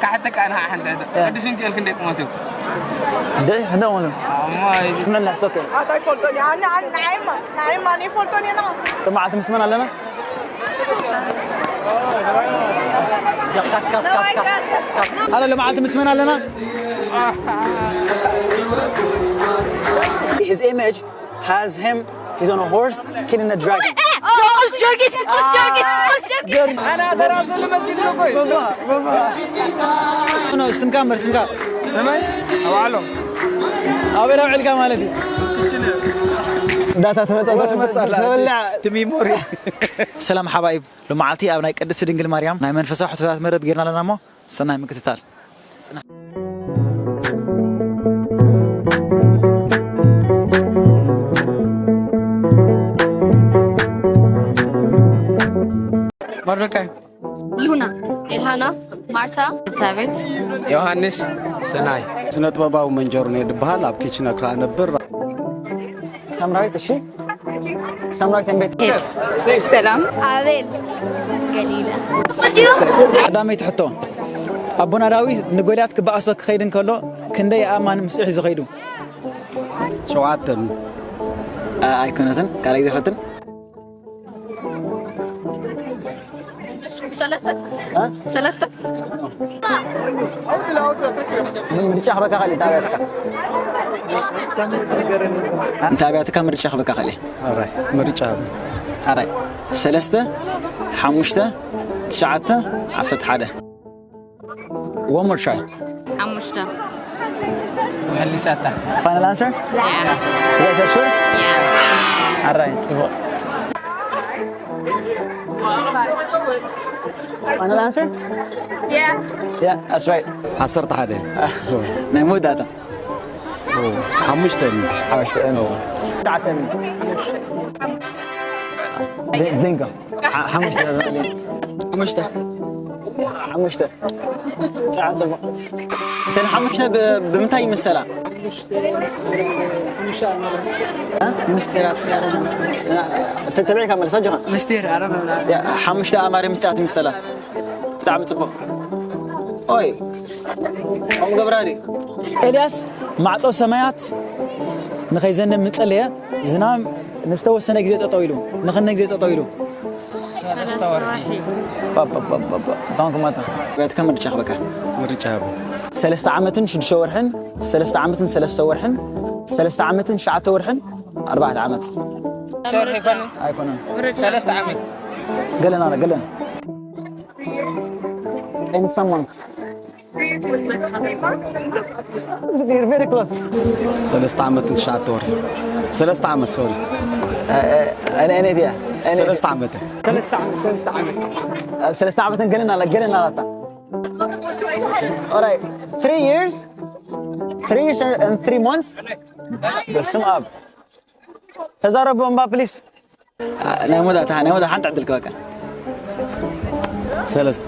ካሕተካ ኣነ ሓንቲ ሕቶ ቅዱስ ሚካኤል ክንደይ ቁመት እዩ? ደይ ህደ ማለት ኣማይ ምንላ ሶከ ኣታ ይፈልጦን እየ ኣነ ኣነ ንዓይማ ንዓይማ ኣነ ይፈልጦን እየ ንዓ መዓልቲ ምስ መን ኣለና? ኣነ ለመዓልቲ ምስ መን ኣለና? His image has him, he's on a horse killing a dragon. ቅዱስ ጊዮርጊስ ቅዱስ ጊዮርጊስ ቅዱስ ጊዮርጊስ ኣነ ኣደራ ዘሎ መሲሉ እኮ እዩ። No, ስምካ እምበር ስምካ ስመይ ኣውዓሎም ኣበይ ኣውዒልካ ማለት እዩ። ዳታ ትመፀ ትመፅኣላ ተበልዕ እቲ ሚሞሪ ሰላም ሓባይብ፣ ሎማዓልቲ ኣብ ናይ ቅድስቲ ድንግል ማርያም ናይ መንፈሳዊ ሕቶታት መደብ ጌርና ኣለና እሞ ሰናይ ምክትታል። መርዶካይ ሉና ኤልሃና ማርታ ኤልዛቤት ዮሃንስ ሰናይ ስነ ጥበባዊ መንጀሩን እየ ድበሃል ኣብ ኪችነር ከዓ ነብር ሳምራዊት እሺ፣ ሳምራዊት እንዴት ሰላም ኣቤል ገሊላ ቀዳመይቲ ሕቶ ኣቦና ዳዊት ንጎልያት ክበኣሶ ክኸይድ እንከሎ ክንደይ ኣእማን ምስ ሒዙ ኸይዱ? ሸውዓተ ኣይኮነትን ካልኣይ ዘፈትን ሰለስተ ሰለስተ ምርጫ ክበካ ካልእ እንታይ ኣብያትካ እንታይ ኣብያትካ ምርጫ ክበካ ካልእ ኣራይ ምርጫ ኣብ ኣራይ ሰለስተ ሓሙሽተ ትሽዓተ ዓሰርተ ሓደ One more try. ሓሙሽተ መሊሳታ Final answer? Yeah. You guys are sure? Yeah. ኣራይ ጽቡቕ Final answer? Yeah. Yeah, that's right. ዓሰርተ ሓደ ናይ መወዳእታ ሓሙሽተ እኒ ሓሙሽተ እኒ ትሽዓተ እኒ ቢንጎ ሓሙሽተ ሓሙሽተ ሓሙሽተ ብጣዕሚ ፅቡቕ እተን ሓሙሽተ ብ- ብምንታይ ይምሰላ ምስጢራት ተተቢዕካ መልሳ ጆኻ ምስጢር ኣረ መብላ ሓሙሽተ ኣማሪ ምስጢራት ይምሰላ ብጣዕሚ ፅቡቕ ኦይ ኦም ገብራሪ ኤልያስ ማዕፆ ሰማያት ንኸይዘንብ ምፀለየ ዝናም ንዝተወሰነ ግዜ ጠጠው ኢሉ ንኽነ ግዜ ጠጠው ኢሉ ሰለስተ ወርሒ ጣንኩማታ ቤትካ ምርጫ ክበካ ምርጫ ኣብ ሰለስተ ዓመትን ሽዱሽተ ወርሕን ሰለስተ ዓመትን ሰለስተ ወርሕን ሰለስተ ዓመትን ትሽዓተ ወርሕን ኣርባዕተ ዓመት ሶሪ ኣይኮነን ኣይኮነን ሰለስተ ዓመት ገለና ገለና in some months You're very close. ሰለስተ ዓመትን ትሽዓተ ወርሒ ሰለስተ ዓመት ሶሪ أنا أنا دي ሰለስተ ዓመት ሰለስተ ዓመት ገለና ገለና ላታ All right, three years, three years and three months. በስም ኣብ ተዛረቡ እምባ ፕሊስ ናይ መወዳእታ ናይ መወዳእታ ሓንቲ ዕድል ክበካ ሰለስተ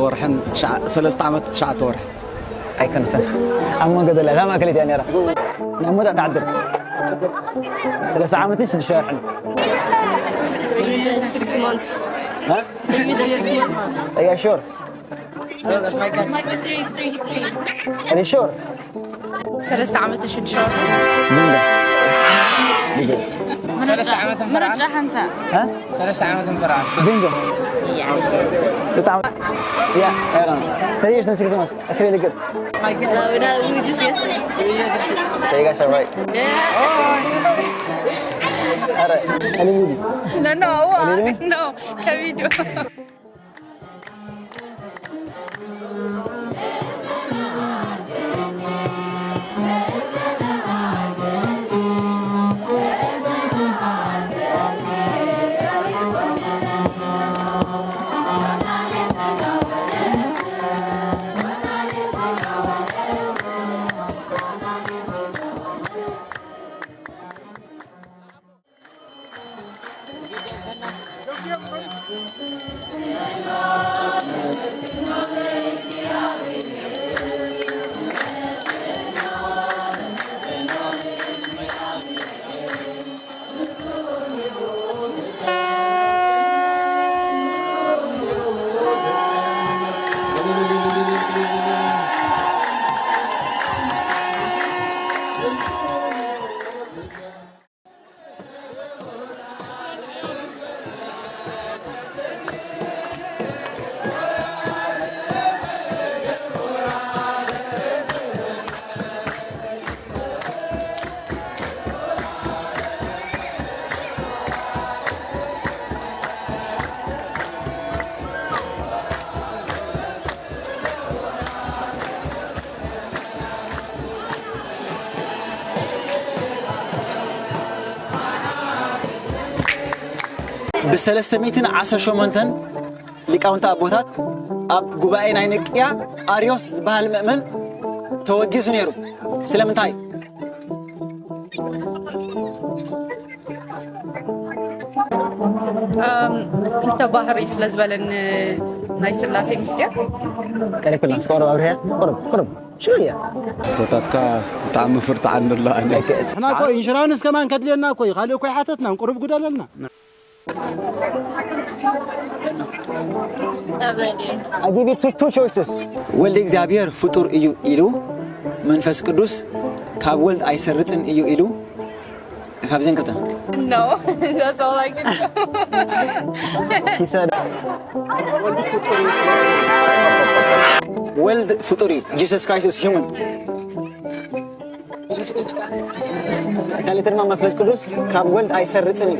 ወርሕን ትሽዓ- ሰለስተ ዓመት ትሽዓተ ወርሒ ኣይኮነትን ኣብ መንጎ ደላ እዛ ማእከል እያ ነራ ናይ መወዳእታ ዕድል ሰለስተ ዓመትን ሽዱሽተ ወርሕን Six months. Six months. Are you sure? Are you sure? ሰለስተ ዓመት ሽዱሽተ ወርሒ ቢንጎ ሰለስተ ዓመትን ፈርዓን ምርጫ ሓንሳእ ها? ሰለስተ ዓመትን ፈርዓን ቢንጎ በጣም yeah, I don't know. Three years and six months. That's really good. Uh, we, don't- we just yes. So you guys are right. All right. Any movie? No, no, Really? no. ከቢዱ ብ318 ሊቃውንቲ ኣቦታት ኣብ ጉባኤ ናይ ንቅያ ኣርዮስ ዝበሃል ምእመን ተወጊዙ ነይሩ። ስለምንታይ? ክልተ ባህሪ ስለ ዝበለኒ ናይ ስላሴ ምስጢር። ቀሪብ ክላ እስከ ቁርብ ኣብርሀያ ቁርብ ቁርብ ሽውያ ስቶታትካ ብጣዕሚ ፍርትዓኒ ኣሎ ኣነ ሕና እኮ ኢንሹራንስ ከማን ከድልየና እኮ እዩ ካልእ እኮ ይሓተትና ቁሩብ ጉደለልና I give you two, two choices. ወልድ እግዚኣብሔር ፍጡር እዩ ኢሉ መንፈስ ቅዱስ ካብ ወልድ ኣይሰርጽን እዩ ኢሉ ካብዘን ክልተ No, that's all I can do. He said ወልድ ፍጡር እዩ Jesus Christ is human ካልእቲ ድማ መንፈስ ቅዱስ ካብ ወልድ ኣይሰርጽን እዩ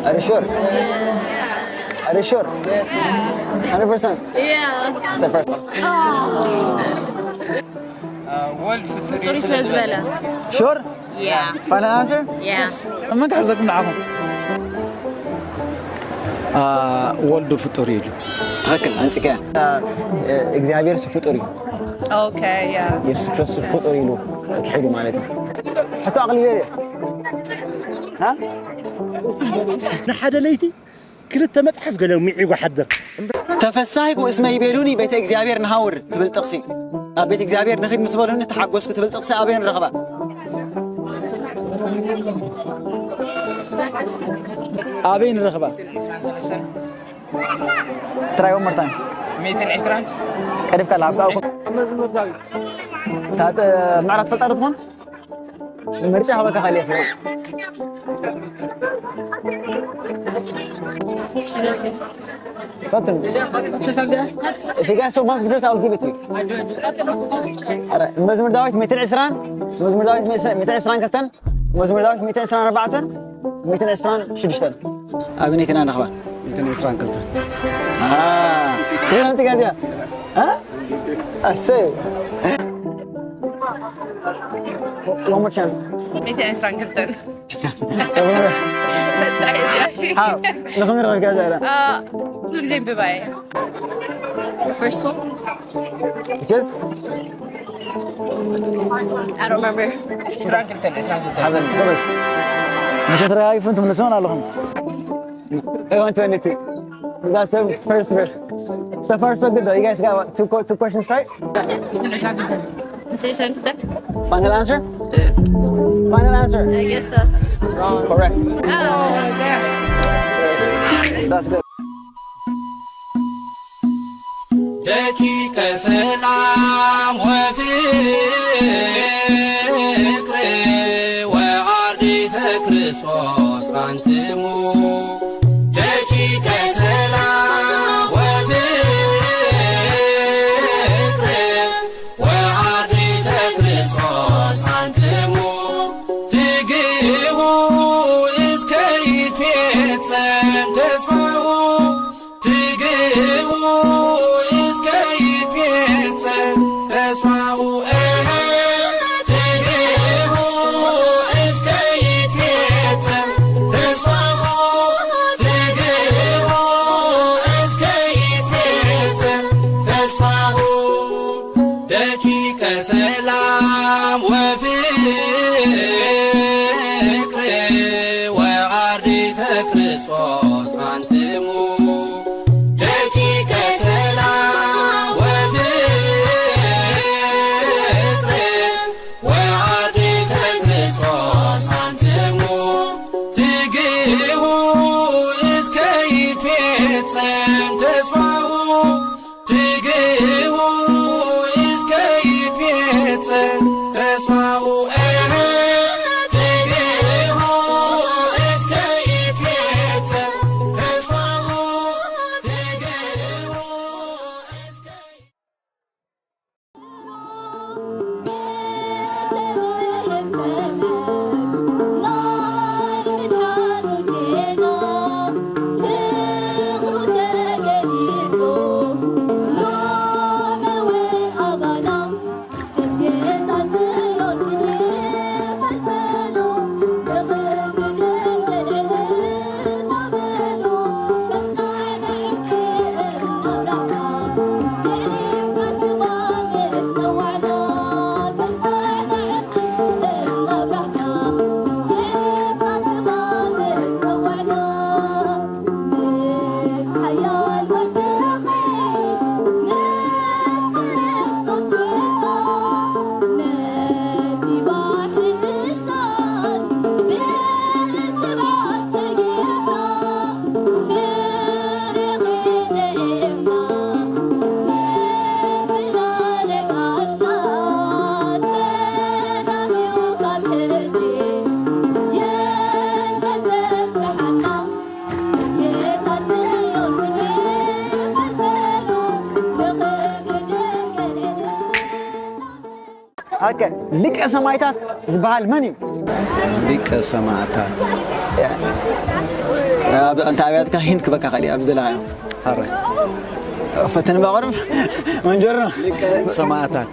Are you sure? Are you sure? one hundred percent? Yeah. It's the first one. ወልድ ፍጡር ፍጡር ስለ ዝበለ Sure? Yeah. Final answer? Yeah. መን ክሕዘኩም ንዓኹም? ወልዱ ፍጡር ኢሉ ትኽክል ኣንጽከያ እግዚኣብሔር ሱ ፍጡር እዩ Okay, yeah. የሱስ ክርስቶስ ፍጡር ኢሉ ክሒዱ ማለት እዩ ሕቶ ኣቕሊበ እየ ንሓደ ለይቲ ክልተ መፅሓፍ ገለ ሚዒጉ ሓድር ተፈሳሂኩ እስመ ይቤሉኒ ቤተ እግዚኣብሔር ንሃውር ትብል ጥቕሲ ኣብ ቤት እግዚኣብሔር ንኺድ ምስ በሉኒ ተሓጎስኩ ትብል ጥቕሲ ኣበይ ንረኽባ ኣበይ ንረኽባ Try one more time. ሚእትን ዕስራን ቀሪብካ ለሃብካ ምዕራት ፈልጣ ዶ ትኾን ምርጫ ሃበካ ኻሊ ፍረ ፈትን if you guys so much just I'll give it to you ኧረ መዝሙር ዳዊት ሚእትን ዕስራን መዝሙር ዳዊት ሚእትን ዕስራን ክልተን መዝሙር ዳዊት ሚእትን ዕስራን ኣርባዕተን ሚእትን ዕስራን ሽዱሽተን ኣብ ነይትና ንረኽባ ሚእትን ዕስራን ክልተን ይህን ኣምፂ ጋዚያ ኣሰይ one more chance ሚእትን ዕስራን ክልተን ንኽምረኽ ጋዛ ኩሉ ግዜ ንብባየ First one? Just I don't remember. ዕስራን ክልተን ዕስራን ክልተን ሓበን ጎበዝ መሸ ተረጋጊፉን ትምልስውን ኣለኹም One twenty-two. That's the first verse. So far, so good though. You guys got what, two, two questions right? Say something. Final answer? Final answer? I guess so. Correct. Oh, yeah. That's good. ደቂቀ ሰላም ወፍቅር ወአርዲተ ክርስቶስ አንትሙ ደቂቀ ሰላም ወፍቅር ወአርዲተ ክርስቶስ አንትሙ ትግሁ እስከ ይትፌጸም ተስፋሁ ትግሁ እስከ ይትፌጸም ተስፋሁ ትግሁ እስከ ይትፌጸም ተስፋሁ ትግሁ እስከ ይትፌጸም ተስፋሁ ደቂቀ ሰላም ወፍቅር ወአርዲተ ክርስቶስ አንትሙ ደቂቀ ሰላም ወፍቅር ወአርዲተ ክርስቶስ አንትሙ ትግሁ እስከ ይትፌጸም ተስፋሁ ትግሁ እስከ ይትፌጸም ኦኬ፣ ሊቀ ሰማይታት ዝበሃል መን እዩ? ሊቀ ሰማዕታት ኣብ- እንተ ኣብያትካ ሂንት ክበካ ኸእል ኣብ ዘለኻዮ። ኣረ ፈትን ባቕርብ መንጀር ነው። ሰማዕታት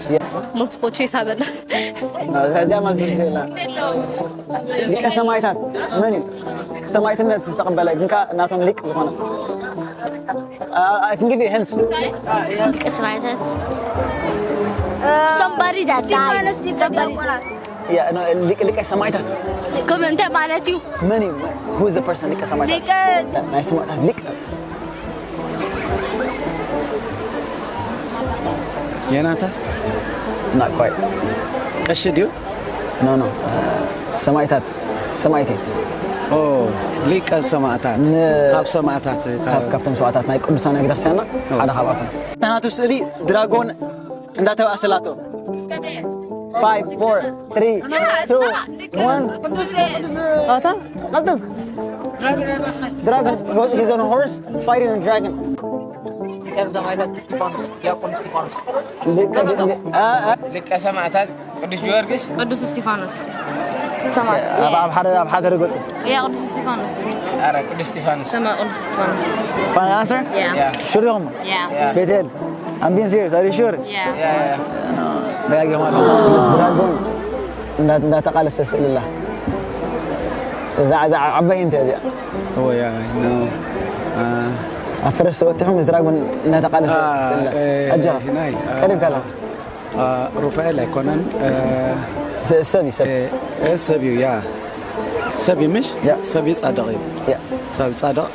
Multiple choice አበላ። እዚኣ ማስገድስ የላ። ሊቀ ሰማይታት መን እዩ? ሰማይትነት ዝተቐበለ ግን ከኣ ናቶም ሊቅ ዝኾነ። I can give you hints. ሊቀ ሰማዕታት somebody that died. Somebody. Yeah, no, ሊቀ ሊቀ ሰማይታት ከም እንታይ ማለት እዩ? መን እዩ? Who is the person? ሊቀ ሰማይታት ሊቀ ናይ ሰማይታት ሊቅ። የናታ Not quite. ቀሺ ድዩ? No, no. ሰማይታት ሰማይቲ ኦ ሊቀ ሰማዕታት ን- ካብ ሰማዕታት ካብ ካብቶም ሰማዕታት ናይ ቅዱሳን ናይ ቤተክርስትያንና ሓደ ካብኣቶም። ናቱ ስእሊ ድራጎን እንዳተባእሰላቶ። Five, four, three, two, one. ኣታ ቀልጥፍ። Dragon. He's on a horse fighting a dragon. ሊቀ ሰማዕታት እስጢፋኖስ፣ ዲያቆን እስጢፋኖስ። ሊቀ- አ- አ- ሊቀ ሰማዕታት ቅዱስ ጊዮርጊስ። ቅዱስ እስጢፋኖስ። ኣብ ኣብ ሓደ ኣብ ሓደ ርገጹ። ያ ቅዱስ እስጢፋኖስ። ኧረ ቅዱስ እስጢፋኖስ። ሰማ ቅዱስ እስጢፋኖስ። Final answer? ያ Sure? ያ ቤቴል፣ I'm being serious. Are you sure? ያ ያ ያ ደጋጊማ ድራጎን እንዳ- እንዳተቃለሰ ስእልላ። እዛ እዛ ዓባይ እንተ እዚኣ ኦ ያ ኖ ኣብ ፈረስ ተወጢሑ ምስ ድራጎን እንዳተቃለሰ ስእልላ። ኣጃ ናይ ቀሪብ ካላ ሩፋኤል ኣይኮነን ስ- ሰብ እዩ ሰብ። ሰብ እዩ ያ ሰብ እዩ ምሽ ያ። ሰብ እዩ ጻድቕ እዩ ያ ሰብ ጻድቕ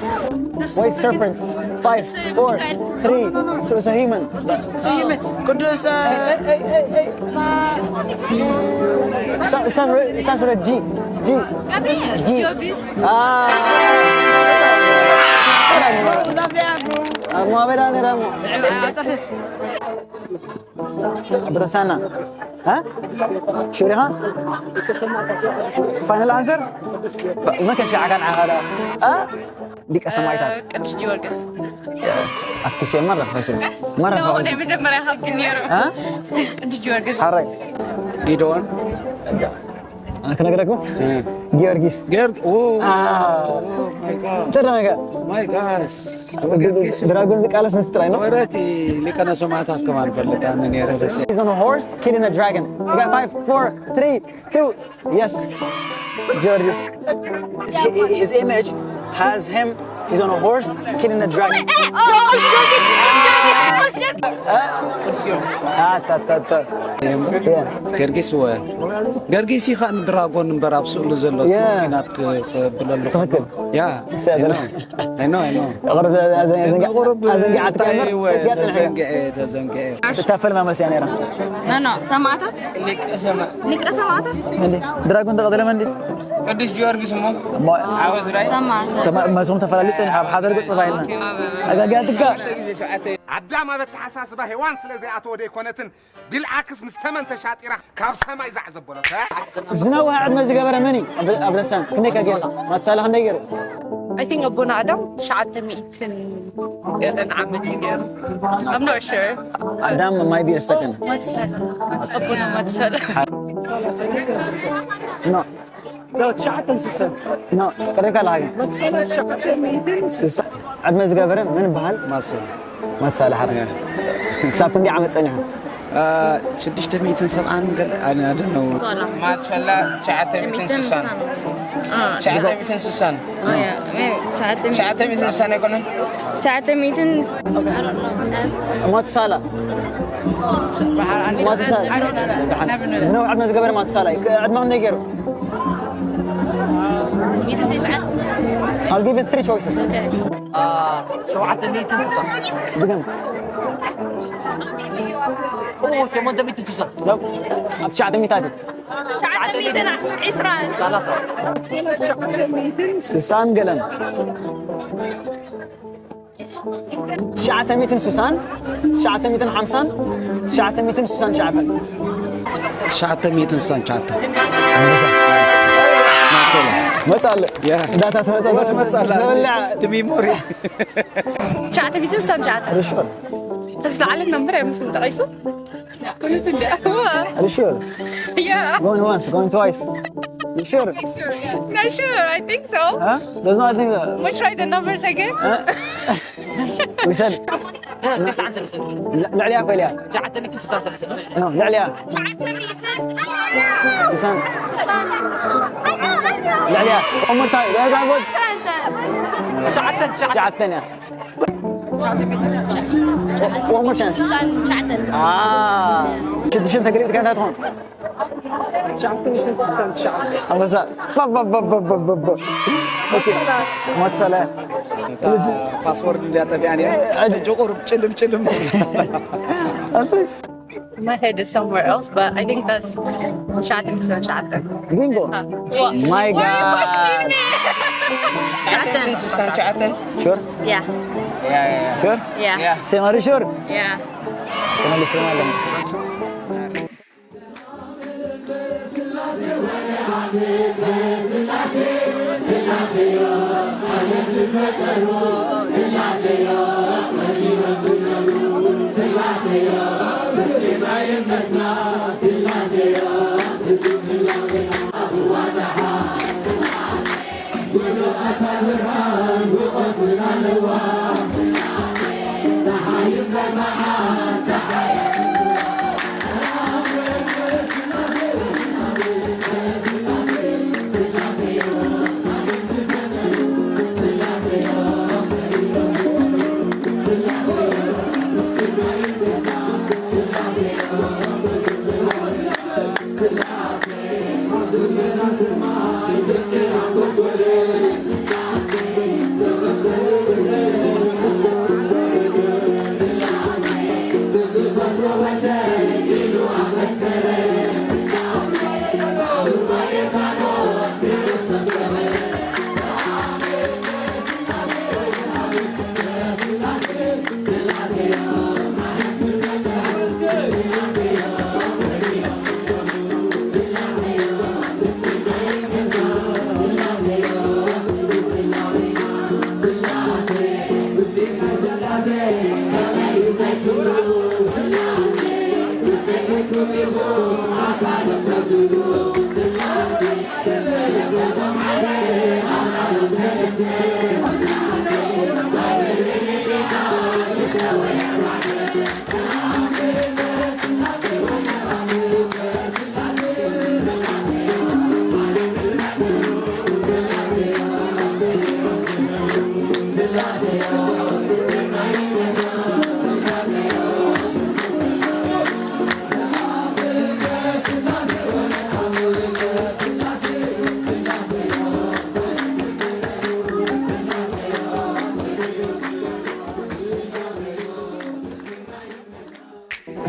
White serpent. Five, four, three, two. It's a human. ቅዱስ Sa- sa- sa- sa- G. G. G. Ah. Mau beda nih kamu. Berasana. Ha? Sure ha? Final answer? Maka siya akan akala. Ha? Di ka sa maitag. ቅዱስ ጊዮርጊስ። Afkis yan, marah kasi. Marah ነው kasi. ናይ መጀመሪያ ሀብት ነይሩ። Ha? ቅዱስ ጊዮርጊስ። Aray. ጊዶን Ano ka nagkakako? Giorgis. ገርግ ኦ Ah. my god Tara nga. My gosh. Dragon si Carlos Nostra, no? ወረቲ ሊቀነ ሰማዕታት ከማን ፈልጣን ነረ ደስ He's on a horse killing a dragon. We got five, four, three, two. Yes. Giorgis. His, his image has him. He's on a horse killing a dragon. ቅዱስ ጊዮርጊስ ቅዱስ ጊዮርጊስ ቅዱስ ጊዮርጊስ ቅዱስ ጊዮርጊስ Ah, ta, ta, ta. Yeah. ገርጊስ ወ ገርጊስ ይኻ ንድራጎን እምበር ኣብ ስእሉ ዘሎ Yeah. ናት ክብለሉ ትኽክል። ያ ይሰዕር። I know I know ቁሩብ ኣዘንጊዓ- ቁሩብ ኣዘንጊዓትካ እንታይ እምበር ወ እዚኣ ጽንሐ። ተዘንግዐ ተዘንግዐ ትካፈል ማመስያ ነይራ። ኖ ኖ ሰማዕታት ሊቀ ሰማዕታት ሊቀ ሰማዕታት እንዴ ድራጎን ተቐተለ መንዲ ቅዱስ ጊዮርጊስ እሞ ሞ- ዓወት ራይ ሰማዕታት ተማ- መስኹም ተፈላለዩ ጸኒሑ ኣብ ሓደ ገጽ ተባሂልና ኣጋጊዓትካ። ኣዳም ኣብ ኣተሓሳስባ ሄዋን ስለ ዘይኣተወ ደይኮነትን ቢልዓክስ ምስ ተመን ተሻጢራ ካብ ሰማይ ዛዕ ዘበሎተ። ዝነውሐ ዕድመ ዝገበረ መን እዩ? ኣብ- ኣብ ረሳን ክንደይ ከ ገይሩ? ማትሳላ ክንደይ ገይሩ? I think ኣቦና ኣዳም ትሽዓተ ሚእትን ገለን ዓመት እዩ ገይሩ። I'm not sure. ኣዳም might be a second. ማትሳላ ኣቦና ማትሳላ No. ትሽዓተን ስሰን No. ቀሪብካ ኣለኻ ግን። መትሰለ ትሽዓተ ሚእትን ስሳ ዕድመ ዝገበረ መን ይበሃል? ማሰሉ ማትሳላ ሓራ። ክሳብ ክንደይ ዓመት ጸኒሑ? ሽዱሽተ ሚእትን ሰብዓን ገለ ኣነ ኣደነው ማትሰላ ትሽዓተ ሚእትን ስሳን ትሽዓተ ሚእትን ስሳን ትሽዓተ ሚእትን ስሳን ኣይኮነን ትሽዓተ ሚእትን ማቱሳላ ማቱሳላ ዝነውሕ ዕድመ ዝገበረ ማቱሳላ እዩ። ዕድመ ክንደይ ገይሩ? ሚእትን ተስዓን I'll give you three choices. ሸውዓተ ሚእትን ስሳን ድገም። ሸሞንተ ሚእትን ስሳን ኣብ ትሽዓተ ሚእታት እዩ። ትሽዓተ ሚእትን ዒስራን ሰላሳ ስሳን ገለን ትሽዓተ ሚእትን ስሳን ትሽዓተ ሚእትን ሓምሳን ትሽዓተ ሚእትን ስሳን ትሽዓተን ትሽዓተ ሚእትን ስሳን ትሽዓተ መጻለ ዳታ ትመጻ ትመጻላ ትሚሞሪ ትሽዓተ ሚእትን ስሳን ትሽዓተ ርሽር ተስለዓለት ነንበር ኣይመስልን ጠቒሱ Are you sure? Yeah. Going once, going twice. You sure? Sure, yeah. Not sure, I think so. Huh? There's nothing. Uh, Let's try the numbers again. Huh? We said. ትስዓን ሰለስተን። ልዕሊያ ኮይልያ። ትሽዓተ ሚእትን ስሳን ሰለስተን። No, ልዕሊያ። ትሽዓተ ሚእትን። ስሳን። ልዕሊያ። One more time. ትሽዓተ፣ ትሽዓተ። ትሽዓተ እያ። One more chance. ስሳን ትሽዓተን። Ah. ሽዱሽተ ተገሊብካ እንታይ ትኾን? ኣንበሳ። ባባባባባባ። ኦኬ። ማትሳላ። እታ ፓስወርድ እንዲያጠፊያን እያ። እ፣ እ፣ ጆቆር ጭልም ጭልም። እሺ። My head is somewhere else, but I think that's ትሽዓተ ሚእትን ትሽዓተ። ቢንጎ። My God. Why are you questioning me? ትሽዓተ ሚእትን ስሳን ትሽዓተ። Sure? Yeah. Yeah, yeah, yeah. Sure? Yeah. Yeah. Same, are you sure? Yeah. ተመልሰናል።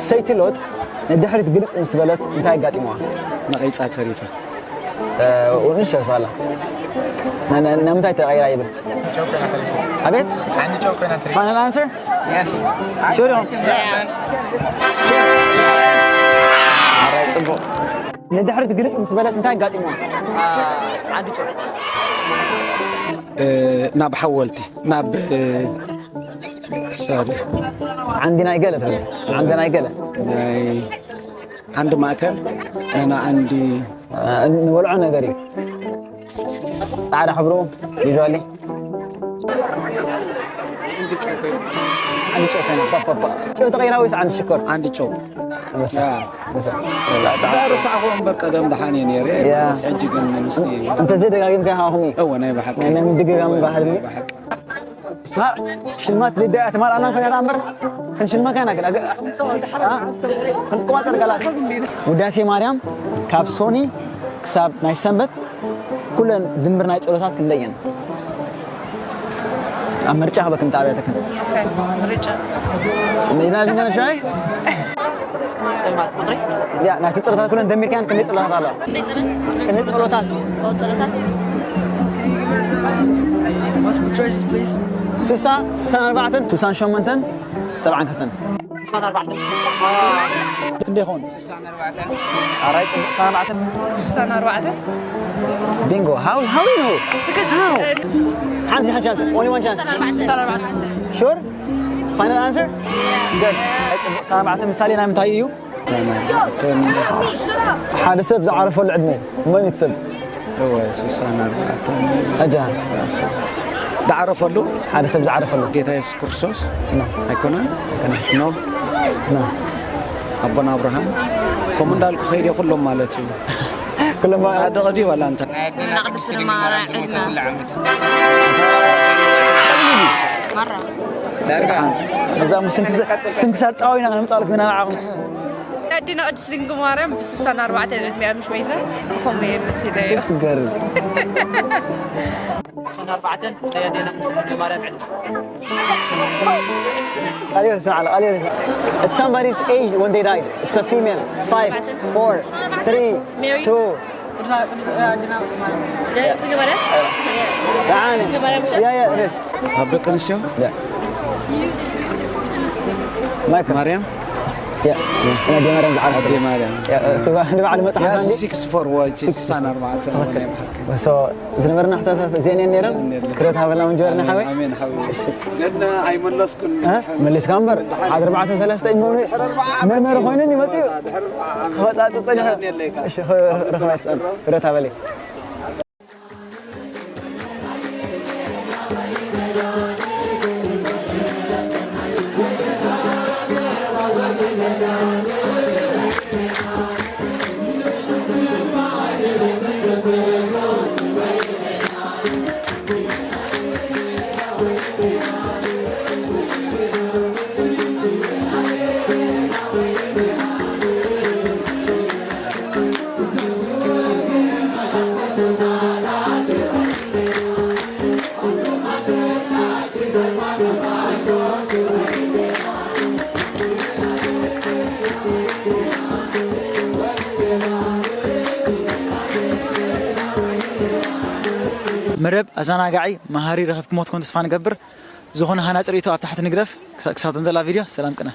ሰይቲ ሎጥ ንድሕሪት ግልጽ ምስ በለት እንታይ ኣጋጢምዋ? ነቒጻ ተሪፋ። እ፣ ንእሽቶ ሳላ። ና-፣ ና-፣ ንምንታይ ተቐይራ ይብል? ጨው ኮይና ተሪፋ። ኣቤት? ሓንቲ ጨው ኮይና ተሪፋ። Final answer? Yes. Sure ኢኹም? Yeah. ኣራይ፣ ጽቡቕ። ንድሕሪት ግልጽ ምስ በለት እንታይ ኣጋጢምዋ? አ፣ ዓንዲ ጨው። እ፣ ናብ ሓወልቲ፣ ናብ፣ እ፣ ሶሪ። ዓንዲ ናይ ገለ ትብል። ዓንዲ ናይ ገለ። ናይ ዓንዲ ማእከል፣ ናይ ዓንዲ እ፣ ንበልዖ ነገር እዩ። ጻዕዳ ሕብሩ፣ usually። ዓንዲ ጨው ኮይና፣ ፓ፣ ፓ፣ ፓ። ጨው ተቐይራ ወይስ ዓንዲ ሽኮር? ዓንዲ ጨው። ኣንበሳ። ያ። ኣንበሳ። ዳ ረሳዕኹ እምበር ቀደም ደሓን እየ ነይረ። ያ። ማለት ሕጂ ግን ምስቲ እንተ ዘይደጋጊምካ ኢኻ ኣኹም እዩ። እወ፣ ናይ ብሓቂ። ናይ ምድግጋም እወ፣ ባህሊ። ናይ ብሓቂ። ንስኻ ሽልማት ልዳ እያ ተማልኣና ኮይና እምበር ክንሽልመካ ኢና ግን ኣገ-፣ ኣ? ክንቆጻጸር ቃላት። ውዳሴ ማርያም ካብ ሶኒ ክሳብ ናይ ሰንበት ኩለን ድምር ናይ ጸሎታት ክንደየን? ኣብ ምርጫ ክበክን ጣብያተክን። ኦኬ፣ ምርጫ። ሌላ ሌላ ሻይ? ያ፣ ናይቲ ጸሎታት ኩለን ደሚርካን ክንደይ ጸሎታት ኣለዋ? ክንደይ ጸሎት? ክንደይ ጸሎታት? ኦ፣ ጸሎታት። Multiple choices, please. ሱሳ፣ ሱሳን ኣርባዕተን፣ ሱሳን ሸሞንተን፣ ሰብዓን ክልተን። ሱሳን ኣርባዕተን። ክንደይ ይኸውን? ኣራይ ጽቡቕ፣ ሱሳን ኣርባዕተን። ሱሳን ኣርባዕተን። ቢንጎ፣ how, how you know? Because, How? uh, ሓንቲ፣ ሓንቲ ቻንስ፣ only one chance። ሱሳን ኣርባዕተን። ሱሳን ኣርባዕተን። Sure? Final answer? Yeah. Good። ኣይ ጽቡቕ፣ ሱሳን ኣርባዕተን ምሳሌ ናይ ምንታይ እዩ? ሓደ ሰብ ዝዓረፈሉ ዕድመ መን ይትሰብ? እወ ስሳን ኣርባዕተን ኣዳ ዝዓረፈሉ ሓደ ሰብ ዝዓረፈሉ ጌታ የሱስ ክርስቶስ ኖ። ኣይኮነን ኣይኮነን። ኖ ኖ። ኣቦና ኣብርሃም ከምኡ እንዳልኩ ከይደ ኩሎም ማለት እዩ። ኩሎም ጻድቕ ድዩ ዋላ እንታይ? ናይ ኣደና ቅድስቲ ድንግል ማርያም ዕድመ ዓመት ማራ እዛ ስንክሳር ጣዊና ክነምጻልክ ኢና ንዓኹም። ናይ ኣደና ቅድስቲ ድንግል ማርያም ብስሳን ኣርባዕተን ዕድሚያ ምስ መይተ ብኸምኡ እየ መሲለዮ። ስገርም ሶን ኣርባዕተን ናይ ኣዴና ቅድስቲ ድንግል ማርያም ዕድመ ቃልዮ ስማዕ ቃልዮ ስማዕ። It's somebody's age when they died. It's a female. Five, four, three, two. ስንግበረ ደሓን። Yeah, yeah, it is. ኣብ ደቂ ኣንስትዮ Yeah. ማይክል ማርያም Yeah. ናይ ኣዴ ማርያም ዝዓርፍ ኣዴ ማርያም Yeah, እቲ ንባዕሉ መጽሓፍ ያስ ኣንዲ ሲክስ ፎር ዋይ ስሳን ኣርባዕተን ወናይ ብሓቂ So ዝነበረና ሕታታት እዚአን እየን ነይረን። ክብረት ሃበልና ምንጀርና ሓወይ። ኣሜን ሓወይ ግን ኣይመለስኩን እ? መሊስካ እምበር ሓደ ኣርባዕተ ሰለስተ እዩ መምህር ኮይኑን ይመፅእ እዩ። ክመፃፅእ ፀኒሑ እሺ ክረኽባ ይፅፀን። ክብረት ሃበለይ። መደብ ኣዘናጋዒ መሃሪ ረኺብኩሞ ትኮን ተስፋ ንገብር። ዝኾነ ሃናፂ ርእይቶ ኣብ ታሕቲ ንግደፍ። ክሳብ ዘላ ቪድዮ ሰላም ቅነ።